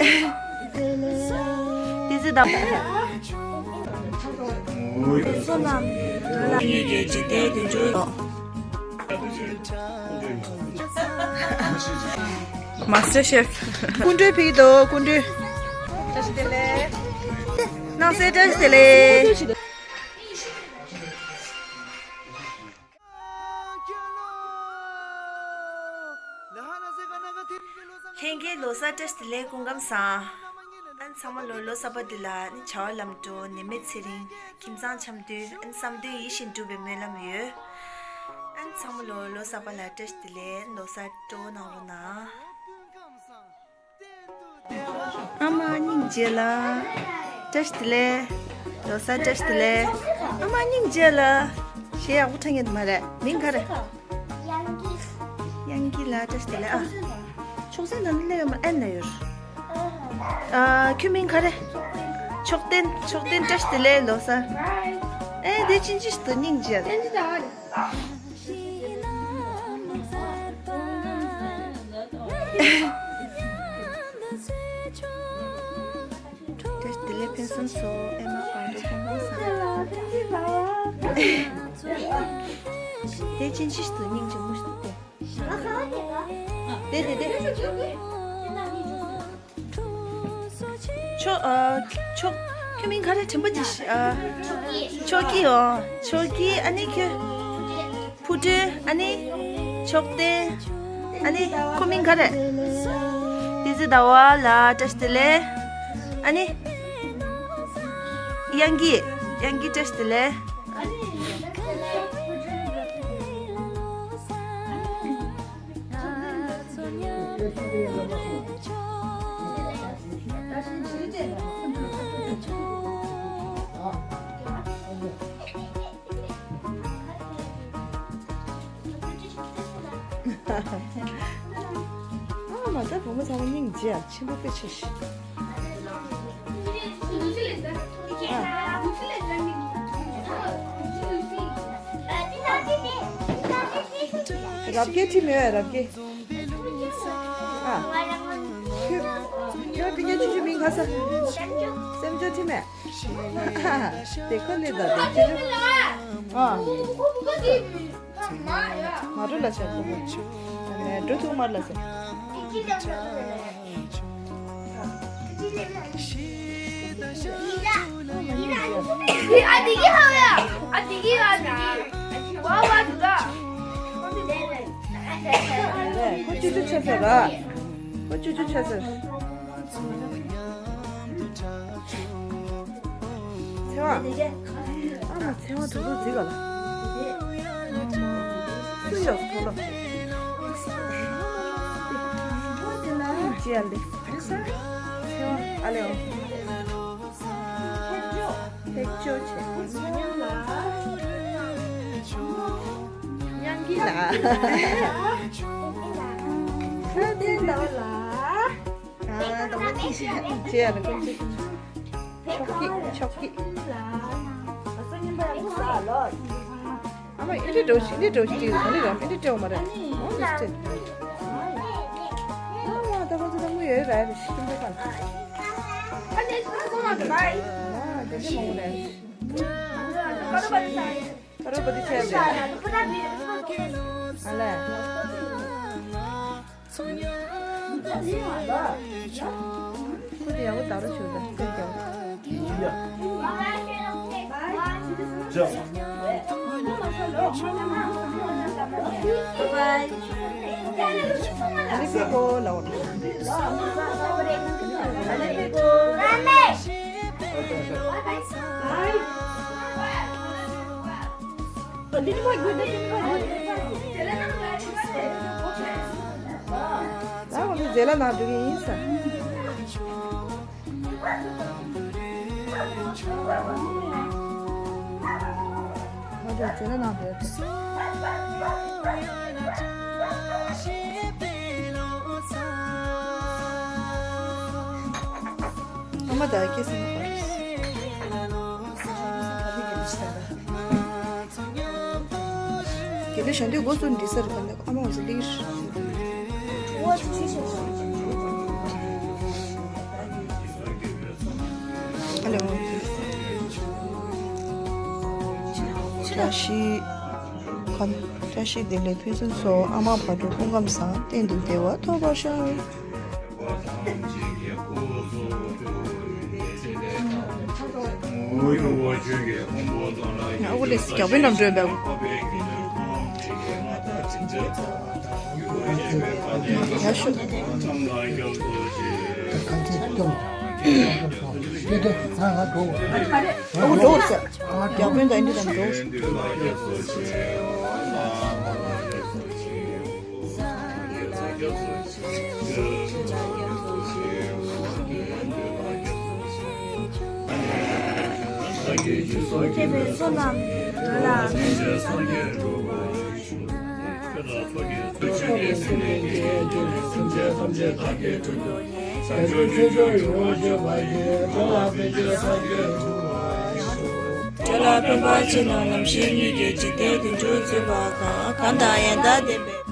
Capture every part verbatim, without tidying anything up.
ཏི་ཙི་དང་། སོ་ནམ་ལ་ཡི་གེ་ཇི་ལྟའི་དོན་འགྲུབ། མཱ་སི་ཊར་ཤེཕ། སྐུ་མགྲོན་ཕེབས་ཀྱི་འདུག་སྐུ་མགྲོན། བཀྲ་ཤིས་བདེ་ལེགས། ནང་སྲིད་བཀྲ་ཤིས་བདེ་ལེགས། ལྷན་རྒྱས་ལོ་གསར་བཀྲ་ཤིས་བདེ་ལེགས། སྐུ་ཁམས་བཟང་། ཨན་ཚང་མ་ལོ་ལོ་གསར་པ་འདི་ལ་ནི་བྱ་བ་ལམ་འགྲོ། ནད་མེད་ཚེ་རིང་། ཁྱིམ་ཚང་འཆམ་མཐུན། ཨན་བསམ་དོན་ཡིད་བཞིན་འགྲུབ་པའི་སྨོན་ལམ་ཡོད། ཨན་ཚང་མ་ལོ་ལོ་གསར་པ་ལ་བཀྲ་ཤིས་བདེ་ལེགས། ལོ་གསར་སྤྲོ་བོ་གནང་རོགས་གནང་། ཨ་མ་སྙིང་རྗེ་ལ། བཀྲ་ཤིས་བདེ་ལེགས། ལོ་གསར་བཀྲ་ཤིས་བདེ་ལེགས། ཨ་མ་སྙིང་རྗེ་ལ། ཞེ་ཡག་པོ་ཁྲ་ཉན་མ་རེད། མིང་ག་རེ། དབྱངས་སྐྱིད། དབྱངས་སྐྱིད་ལ་བཀྲ་ཤིས་བདེ་ལེགས་ཨ། ཆོག་སེ་ནང་ལ་ཡོད་མ་ཨན་ན་ཡོད། ཨ་ཁྱོད་མིང་ག་རེ། མཆོག་ལྡན། མཆོག་ལྡན་བཀྲ་ཤིས་བདེ་ལེགས། ལོ་གསར། ཨེ་དེ་ཅིན་ཅིས་དུ་སྙིང་རྗེ། བཀྲ་ཤིས་བདེ་ལེགས་ཕུན་སུམ་ཚོགས། ཨེ་མ་བང་མདོག་ཁོང་ཁོང་ས། དེ་ཅིན་ཅིས་དུ་སྙིང་རྗེ་མོ་ཞིག་སྟེ། དེ་དེ་དེ། ཆོ་ཨ། ཆོ། ཁྱོད་མིང་ག་རེ། དྲན་པ་ཅིག་ཨ། ཆོ་སྐྱིད། ཨོ་ཆོ་སྐྱིད། ཨ་ནི་ཁྱོད། ཕུ་ཏྲེ། ཨ་ནི། མཆོག་ལྡན། ཨ་ནི་ཁོ་མིང་ག་རེ། ཏི་ཙི་ཟླ་བ་ལ་བཀྲ་ཤིས་བདེ་ལེགས། ཨ་ནི། དབྱངས་སྐྱིད། དབྱངས་སྐྱིད་བཀྲ་ཤིས་བདེ་ལེགས། ཨ་མ། ད་བུ་མོ་ཚང་མ་སྙིང་རྗེ་ཡ། ཆེན་པོ་དཔེ་ཆེ་ཤི། ཨ། རབ་རྒྱས་ཁྲིད་མེད་པས་རབ་རྒྱས། ཨ། ཁྱོད་ཁྱོད་ཕི་ཉལ་ཆུ་ཆུ་མིང་ག་ས། སེམས་ཆུང་ཁྲིད་མེད། དེ་ཁོ་ནི་ད་དེ་ཁྱོད་ཨ། མ་འགྲོ་ལ་ཆ་འགྲོ། ཨ་ནི་འགྲོ་ཐུག་མར་ལ་ཟེར། ཨ་དེ་གི་ཧ་ཡ། ཨ་དེ་གི་ཨ་དེ་གི། ཝ་ཝ་དུ་ག་ཁོ་ཅུ་ཅུ་ཆ་ཟེར་ར། ཁོ་ཅུ་ཅུ་ཆ་ཟེར། ཚེ་དབང་། ཨ་མ་ཚེ་དབང་དུ་དུ་འཛིག་ག་ལ། སུ་ཡོད་སུ་ལ། ཅི་ཡ་ལེ། ཚེ་དབང་ཨ་ལེ་འོ། ཐེག་ཆོ་ཆེ། དབྱངས་སྐྱིད་ལ། ཁ་བསྟན་ཟླ་བ་ལ། ཨ། ཟླ་བ་ཐིག་ཤ་ཅེ་ཡ་ལ་ཀུན་གཅིག་ཆོག་གི་ཆོག་གི་ཨ་མ་ཨི་འདྲ་འགྲོ་ཞིག་ཨི་འདྲ་འགྲོ་ཞིག་ཅིག་ག་ནི་རམ་ཨི་འདྲ་སྤྲད་འོང་མ་རེད། འོང་དུ་སྤྲད། ཨ་མ་ད་ཁོ་ཚོ་ད་དངུལ་ཡོད་ར་རེད་ཤི་ཀུན་པ་གང་། ཨ་དེ་ཚོ་ཚོ་མ་དུ་བ་ཨི། ཨ་དེ་འདྲ་མང་པོ་རེད། ཀ་རོ་པ་དི་ཆ་ཡ་རེད། ཨ་ལས། ཁོ་དེ་ཡག་པོ་ད་རུ་བྱོས་ད་སྐད་རྒྱག་ཨ་ནི་ཀི་ཀོ་ལའོ། ད་ང་ཚོ་རྫས་ལ་ནང་འགྲོ་གི་ཡིན་ས། ང་ཚོ་རྫས་ལ་ནང་འགྲོ་ཡ། ཨ་མ་ད་སྐྱེས་སེ་མ་པ་རེད། དགེ་ལེགས་གཞོན་དུས་འགོ་བཙུགས་འདི་སར་ག་ནས་ཨ་མ་ང་ཚོ་ལིར། ཨོ་ཅི་ཅི་ཤོ་ཤོ། བཀྲ་ཤིས། ཁམས། བཀྲ་ཤིས་བདེ་ལེགས་ཕུན་སུམ་ཚོགས། ཨ་མ་བག་གྲོ་སྐུ་ཁམས་བཟང་། གཏན་དུ་བདེ་བ་ཐོབ་པར་ཤོག་ཨ་ཁུ་ལགས་རྒྱགས་པའི་ནམ་གྲོན་པས། ཡ་ཤུ། ཨ་ཁུ་འགྲོ་ཟེར། རྒྱགས་པའི་ནམ་གྲོན། ཁྱོད་ལ་ཕན་པ་ཅི་ནས་ནམ་ཞིག་གཉིས་ཀྱི་འཇིག་རྟེན་དུ་འཇུག་ཚུལ་བ་གང་། གང་དང་ཡང་དག་ལྡན་པའི།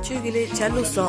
ཆོས་ཀྱི་ལས་བྱ་ལུགས་སོ།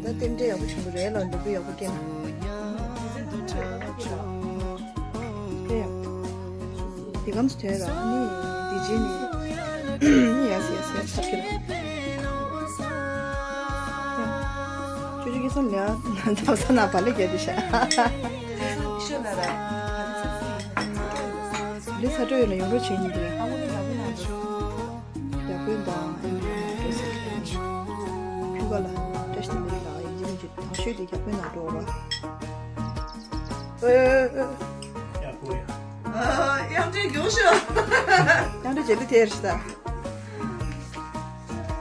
ད་རྟེན་འབྲེལ་ཡག་པོ་བྱུང་གི་རེད་ལ། འདུག་པའི་ཡག་པོ་སྐྱེས་ན། དེ་གམ་སུ་ཐོན་ར། ཨ་ནི་དེ་རྗེས་ནི་ཡ་སི་ཡ་སི་ཡ་ཚབ་ཀྱི་ར། ཁྱོད་ཀྱི་སོང་ལ་ད་ས་ན་བ་ལེ་རྒྱ་དེ་ཤ། ལི་ས་སྤྲོ་ཡོད་ན་ཡོང་རོགས་བྱེད་ཉིན་དེ། ཡག་པོ་དང་། ཕུ་ག་ལ་བཀྲ་ཤིས་བདེ་ལེགས་ལགས། ཡིན་གཅིག་མིན་གཅིག་དང་ཤོས་དེ་རྒྱག་པའི་ནང་འགྲོ་བ། ཨེ། ཡག་པོ་ཡ། ཨ། དབྱངས་ཅན་རྒྱུགས་ཤོག་དབྱངས་ཅན་རྗེས་ལུས་དེར་ཤི་ད།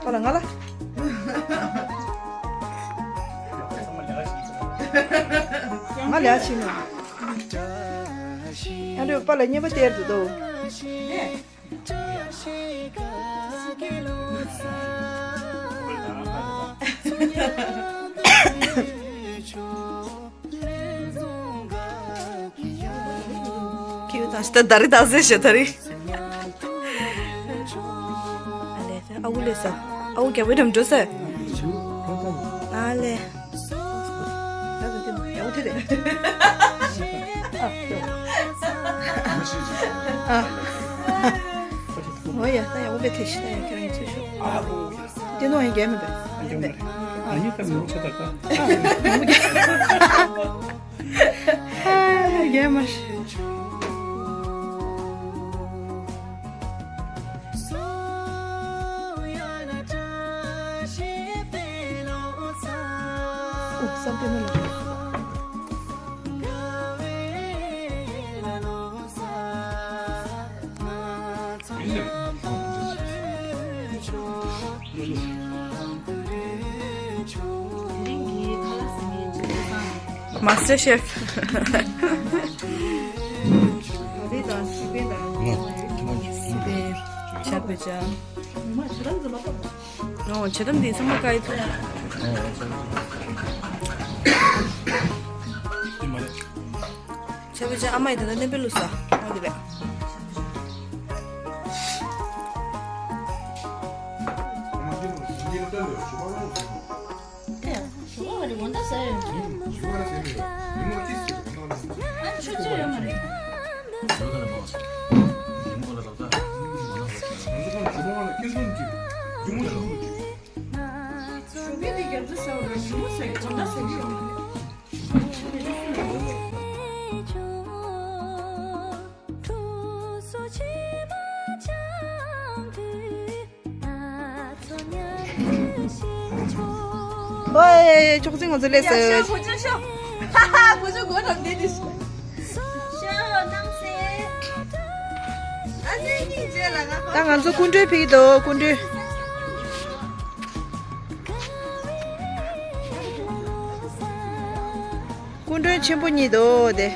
པ་ལ་ང་ལ། ང་ལ་ཡ་ཕྱིན་ནོ། དབྱངས་ཅན་པ་ལ་བརྙན་པ་སྟེར་དུ་དོ། ཁྱེད་ད་ལྟ་ད་རེས་ད་ཟེར་ཞེ་ད་རེས། ཨ་ལེ། ཨ་ཁུ་ལེ་ས། ཨ་ཁུ་རྒྱག་པའི་འགྲམ་འགྲོ་ས། ཨ་ལེ། ད་ད་དེ་ཡག་པོ་དེ་རེད། ཨ། ཨོ་ཡ། ད་ཡག་པོ་བེ་ཐེ་ཤི་ད་ཡ་ཁྱེད་རང་ཚུལ་ཤོག་དེ་ནོ་ཡིན་རྒྱལ་མི་འདུག་ཨ་ཡོང་མེད། ཨ་ཡིན་ད་མི་ཆ་ད་ད། ཨ་རྒྱལ་མ་ཤི། ཨུ་བསམ་དེ་ནོ་ལ། མཱ་སི་ཊར་ཤེཕ། ཆར་པའི་ཆར། ཨོ། ཇ་དམ་འདི་ཚང་མ་བཀག་ཡི་ཐུག་ཆ་བེ་ཆ་ཨ་མ་ཡི་ད་ལྟ་ནེམ་པེ་ལུ་ས་ཨོ་དེ་རེད། ཨོའི། ཅོག་ཙེ་ང་ཚོ་སླེབས་སོང་། ཡ་ཤོག་བུ་ཆུང་ཤོག་ཧ་ཧ། བུ་ཆུང་སྒོ་དང་བསྡད་དེ། ཤོག་ནང་སེ། ཨ་ཙི་གཉིས་བྱས་ལ་ང་། ད་ང་ཚོ་སྐུ་མགྲོན་ཕེབས་ཀྱི་འདུག་སྐུ་མགྲོན། སྐུ་མགྲོན་ཆེན་པོ་གཉིས་འདུག་དེ།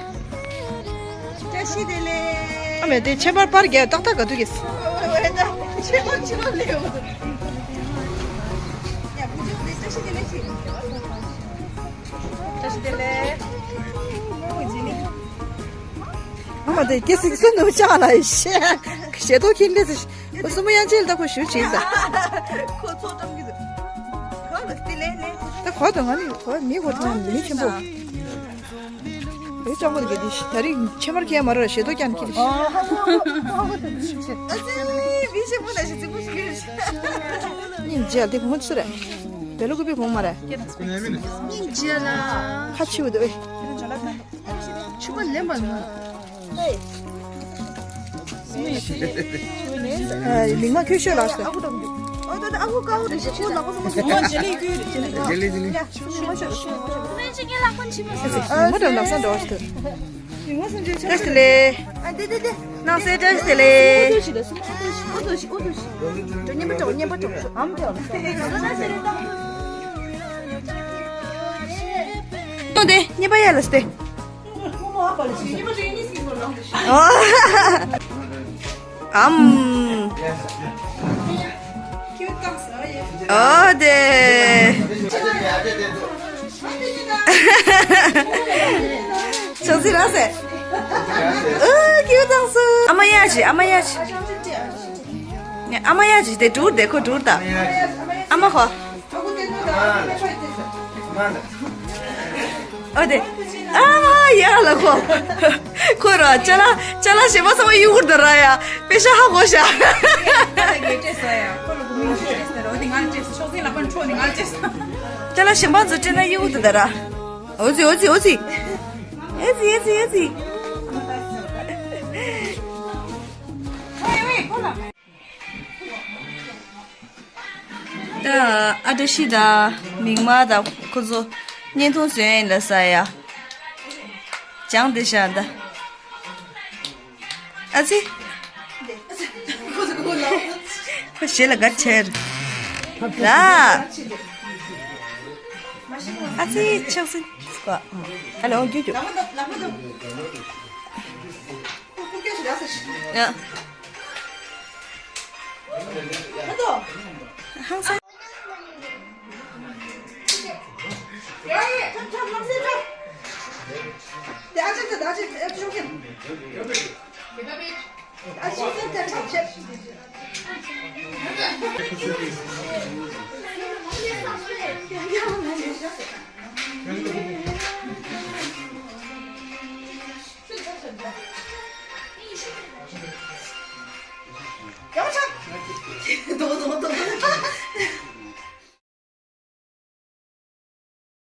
བཀྲ་ཤིས་བདེ་ལེགས། ཨ་མས་དེ་ཁྱད་པར་པར་རྒྱག་ཏག་ཏག་ག་དུས་ཀྱི། ཁྱད་པར་ཆེན་པོ་ལས་ཡོད། ཡ་བུ་ཆུང་བཀྲ་ཤིས་བདེ་ལེགས་ཤིག་བཀྲ་ཤིས་བདེ་ལེགས། ཨ་མ་དེ་སྐྱེ་སྲིད་སུ་ནུ་ཅག་ལ་ཤེས་ཤེས་ཏོ་ཁྱེར་ལས་སུ་སུ་མོ་ཡང་ཅིལ་ད་ཁོ་ཞུ་བྱེད་ད། ཁོ་ཚོ་ཏང་གི་འདུག་ཁོ་ལ་སྟེ་ལེ་ལེ། ད་ཁོ་དང་ང་ནི་ཁོ་མི་ཁོ་དང་མི་ཆེན་པོ། བེ་ཅང་གོ་གི་དེ་ད་རིང་ཕྱེ་མར་ཁྱེར་མ་ར་ཞེ་ཏོ་ཀྱང་ཁྱེར། ཨ་ཙི་མི་ཆེན་པོ་ལ་ཞེ་ཙི་པོ་ཞིག་ཡོད། སྙིང་རྗེ་དེ་གོང་ཚུ་རེད། བེ་ལོ་ཀུ་པི་གོང་མ་རེད། སྙིང་རྗེ་ལ། ཁ་ཆེ་བོ་དེ་བེ། ཆུ་པ་ལེན་པ་ཡིན། མིག་མ་ཁྱོད་ཤོད་ལགས་སོ། ཨ་ཁུ་ཀའོ་རེད་ཤི་ཁོ་ལག་པ་སོང་མ་སོང་། མ་ཇེ་ལི་ཀུ་རེད་ཇེ་ལི་ཀུ། ལྗེ་ལི་ལྗེ་ལི། མ་ཇེ་ལི་ལག་པ་འཆི་མ་སོང་། ཨ་མ་དང་ལག་ས་འགྲོ་བ་ཞིག་ཏུ། བཀྲ་ཤིས་བདེ་ལེགས། ཨ་དེ་དེ་དེ། ནང་སེ་བཀྲ་ཤིས་བདེ་ལེགས། ཨུ་ཏུ་ཤི་ཨུ་ཏུ་ཤི་ཨུ་ཏུ་ཤི། ཉན་པ་གྲོགས་ཉན་པ་གྲོགས་ཨམ་གྲོགས། ཏོ་དེ་ཉན་པ་ཡ་ལ་སྟེ། ཨམ། ཨོ་དེ། ཆང་སི་ར་སེ། ཨོ་ཁྱོད་དང་སུ། ཨ་མ་ཡ་ཅི་ཨ་མ་ཡ་ཅི། ཨ་མ་ཡ་ཅི་དེ་འགྲུར་དེ་ཁོ་འགྲུར་ད། ཨ་མ་ཁོ། ཨོ་དེ། ཨ་མ་ཡ་ལ་ཁོ། ཁོ་ར་ཅ་ལ་ཅ་ལ་ཞེ་མ་ཚང་མ་གཡུག་ད་ར་ཡ། པེ་ཤ་ཧ་གོ་ཤ། ཅ་ལ་ཞེ་མ་ཚོ་ཅེ་ན་གཡུག་ད་ར། ཨོ་ཙི་ཨོ་ཙི་ཨོ་ཙི། ཨེ་ཙི་ཨེ་ཙི་ཨེ་ཙི། ད་ཨ་བཀྲ་ཤིས་དང་མིག་དམར་དང་ཁོ་ཚོ་བརྙན་ཐུང་བཟོས་ཡིན་ལ་ས་ཡ། ཅང་དེ་ཤ་ད། ཨ་ཙི། ཁོ་ཞེ་ལ་ག་ཆེར། ར། ཨ་ཙི་ཆགས་སྲིད་ཀ། ཨ་ལོ་རྒྱུ་རྒྱུ། ཡ། ཧང་སང་།